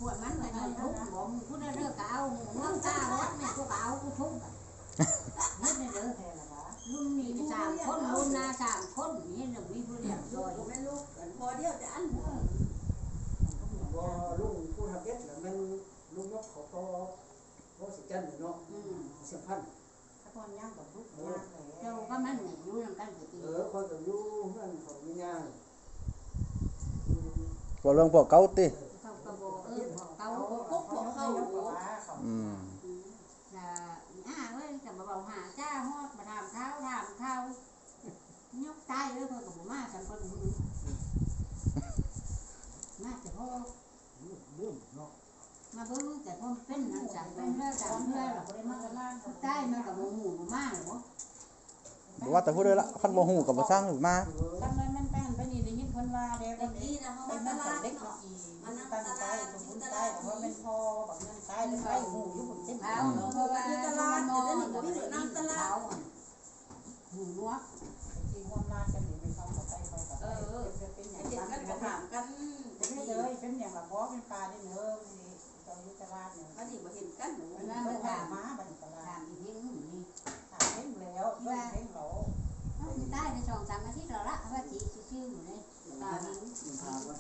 ພວກມັນກໍຍັງທຸກບໍ່ ຜູ້ໃດເລີກກໍເອົາ ຫູນວກຕາບອດແມ່ນ ພວກກໍເອົາ ກູທຸກ ເຮັດແນວເດີ ລຸ້ນນີ້ສາມຄົນ ລຸ້ນໜ້າສາມຄົນ ເຮັດແລ້ວມີຜູ້ລ້ຽງຊ່ອຍ ບໍ່ແມ່ນລູກອັນພໍ່ດຽວແຕ່ອັນ ບໍ່ ລຸງຜູ້ທຳອິດລະແມ່ນລຸງນົກເຂົາ ພໍ່ ພໍ່ສີຈັນເນາະ ອືມ ສຳພັນ ສະກ່ອນຍ່າງກັບລູກ ເອີ ຍ່າງແຫຼະ ເຈົ້າກັບມັນນີ້ຢູ່ນຳກັນກໍດີ ເອີ ຂ້ອຍກໍຢູ່ເຮືອນຂອງແມ່ຍ່າ ເວົ້າເລື່ອງພວກເກົ່າຕິ ເຂົາກໍບໍ່ເອີ້ນພວກເກົ່າ ພວກເຂົາ ອືມ ລະ ອາເອີຍ ຈະມາເວົ້າຫາຈ້າຮອດ ມາຖາມຂ່າວ ຖາມຂ່າວ ຍົກຕາຍເອີຍ ເພິ່ນກໍບໍ່ມາ ສຳເພິ່ນ ມາແຕ່ພໍ ເລີ່ມເນາະ ມາເບິ່ງແຕ່ພໍເປັນຫັ້ນ ສາມເດືອນ ສາມເດືອນ ຕາຍມາກໍບໍ່ຮູ້ ບໍ່ມາແລ້ວ ບໍ່ວ່າແຕ່ຜູ້ໃດລະ ຄັນບໍ່ຮູ້ກໍບໍ່ຊ່າງມາ ຄັນແມ່ນໄປຫັ້ນໄປນີ້ ໄດ້ຍິນເພິ່ນວ່າແດ່ ໄປເມືອງສຳເລັກເນາະ ອີ່ ຕັນໃຕ້ ສົມບູນໃຕ້ ເພາະວ່າແມ່ນພໍ່ບັກເງິນຕາຍ ໄປຮູ້ຢູ່ພຸ້ນເຕັມ ເພາະວ່າຢູ່ຕະຫຼາດ ແຕ່ດຽວນີ້ບໍ່ມີນຳຕະຫຼາດ ຫູໜວກ ທີ່ຮ່ວມລາວ